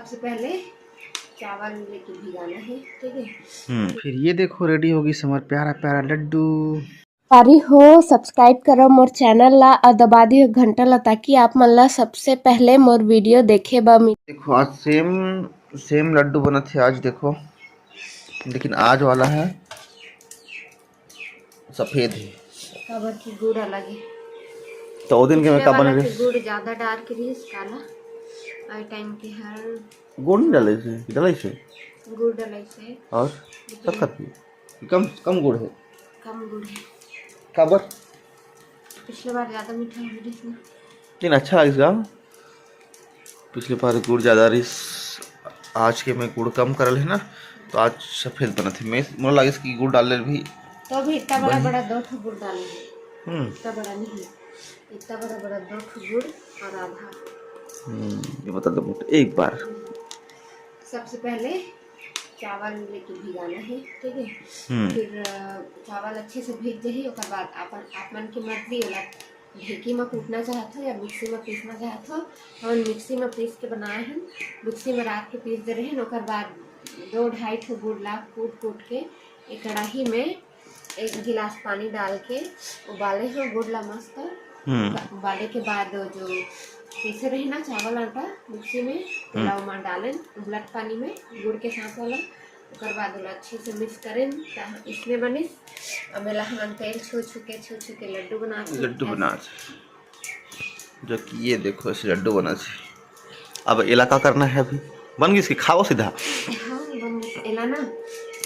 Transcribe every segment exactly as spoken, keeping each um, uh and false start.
सबसे पहले चावल लेके भिगाना है, ठीक है। हम्म, फिर ये देखो, रेडी होगी हमार प्यारा प्यारा लड्डू। सारी हो, सब्सक्राइब करो मोर चैनल ला और दबा दियो घंटा ला, ताकि आप मन ला सबसे पहले मोर वीडियो देखे बर मिले। देखो, आज सेम सेम लड्डू बनत हे आज, देखो, लेकिन आज वाला है सफेद है। काबर की गुड़ अलग है। तो वो दिन के में पिछले का बन वाला रहे? के गुड़ ज्यादा डार्क रहिस काला, और टाइम के हर गुड़ नहीं डाले से, डाले से? गुड़ डाले से। और लेकिन शक्कर भी? कम, कम गुड़ है। कम गुड़ है। काबर? पिछले बार ज्यादा मीठा हो गया ना। लेकिन अच्छा लगिस गा। पिछले बार गुड़ ज्यादा रहिस, आज के में गुड़ कम करल है ना, तो आज सफेद बनत है। मैं, मोला लगिस कि गुड़ डाल ले भी। तो भी इतना बड़ा बड़ा दो ठो गुड़ डाले हैं। हम्म। इतना बड़ा नहीं, इतना बड़ा बड़ा दो ठो गुड़ और आधा। हम्म, ये बता दो मुझे एक बार। सबसे पहले चावल लेके भिगाना है, ठीक है। हम्म। फिर अ, चावल अच्छे से भीग जाही, ओकर बाद आप, आप मन की मर्जी, ओला ढेकी में कूटना चाहत हो या मिक्सी में पीसना चाहत हो। हमन मिक्सी में पीस के बनाए हन, मिक्सी में रात के पीस दे रहे हन। ओकर बाद दो ढाई ठो गुड़ ला कूट कूट के एक कढ़ाई में एक गिलास पानी डाल के उबाले हन गुड़ ला मस्त। हम्म। उबा-, उबाले के बाद जो पीसे रहे ना चावल आटा मिक्सी में, हम्म। तेला ओमा डालेन उबलत पानी में गुड़ के साथ वाला। ओकर बाद ओला अच्छे से मिक्स करेन, त इसने बनिस। अब एला हमन तेल छू छू के, छू छू के लड्डू बनात हन। लड्डू बनात हन। जो कि ये देखो, ऐसे लड्डू बनत हे। अब एला का करना है अभी? बन गिस कि खाओ सीधा? हाँ, बन गिस। एला ना,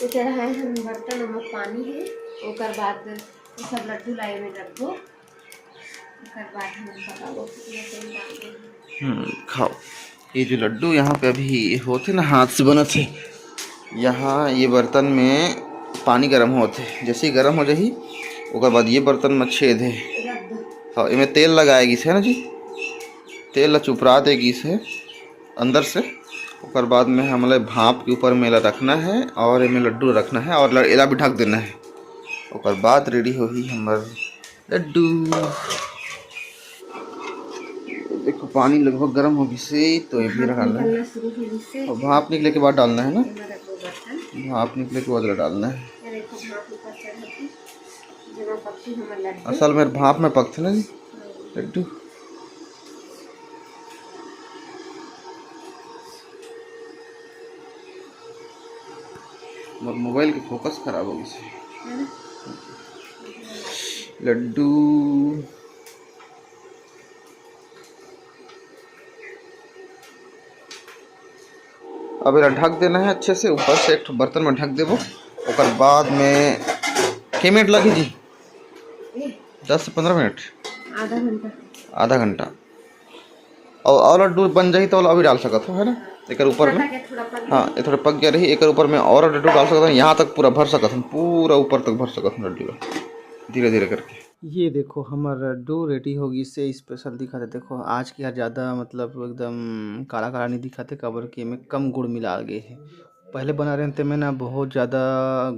तो चढ़ाए हम बर्तन, ओमा पानी है, ओकर बाद वो सब लड्डू ला एमे रखबो। ओकर बाद हम पकाबो, पूरा तेल डाल देबो। हम्म, खाओ। ये जो लड्डू यहाँ पे अभी होथे ना, हाथ से बनत हे, यहाँ ये बर्तन में पानी गरम होथे। जैसे ही गरम हो जाही, ओकर बाद ये बर्तन में छेद हे। रख दो। हाँ, एमे तेल लगाए गिस हे ना जी, तेल ला चुपरा दे गिस हे अंदर से। ओकर बाद में हमला भाप के ऊपर में एला रखना है और एमे लड्डू रखना है और ल-, एला भी ढक देना है। ओकर बाद रेडी होही हमर लड्डू। देखो, पानी लगभग गरम हो गिस हे, तो ये भी भाप रखा है। निकलना शुरू हो गिस हे। और भाप निकले के बाद डालना है ना? ये मेरा दो बर्तन। भाप निकले के बाद डालना है। ये देखो, भाप ऊपर चढ़ के, जेमा पकथे हमर लड्डू। असल में भाप में पकथे ना जी, लड्डू। मोर मोबाइल के फोकस खराब हो गिस हे। है ना? लड्डू। अब एला ढक देना है अच्छे से, ऊपर से एक ठो बर्तन में ढक देबो। ओकर बाद में के मिनट लगही जी? दस से पंद्रह मिनट। आधा घंटा। आधा घंटा। और, और लड्डू बन जाही तो अभी डाल सकत हो, है ना, एकर ऊपर में। आधा के थोड़ा पक हाँ, ये थोड़ा पक गया रही, एकर ऊपर में और लड्डू डाल सकत हो, यहाँ तक पूरा भर सकत हो, पूरा ऊपर तक भर सकत हो लड्डू ला, धीरे धीरे करके। ये देखो, हमर लड्डू रेडी हो गिस हे, स्पेशल दिखत हे। देखो, आज के हर ज़्यादा, मतलब, एकदम काला काला नहीं दिखत हे, काबर कि एमे कम गुड़ मिला गे हे। पहले बना रहे ते में ना बहुत ज़्यादा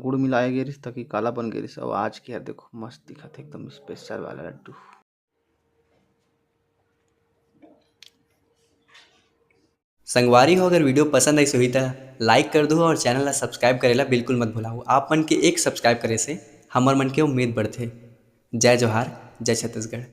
गुड़ मिलाए गे रिस, ताकि काला बन गे रिस। और आज के हर देखो, मस्त दिखत हे, एकदम स्पेशल वाला लड्डू। संगवारी हो, अगर वीडियो पसंद आइस होही त लाइक कर दू और चैनल ला सब्सक्राइब करेला बिल्कुल मत भुलाओ। आप मन के एक सब्सक्राइब करे से हमर मन के उम्मीद बढ़थे। जय जोहार, जय छत्तीसगढ़।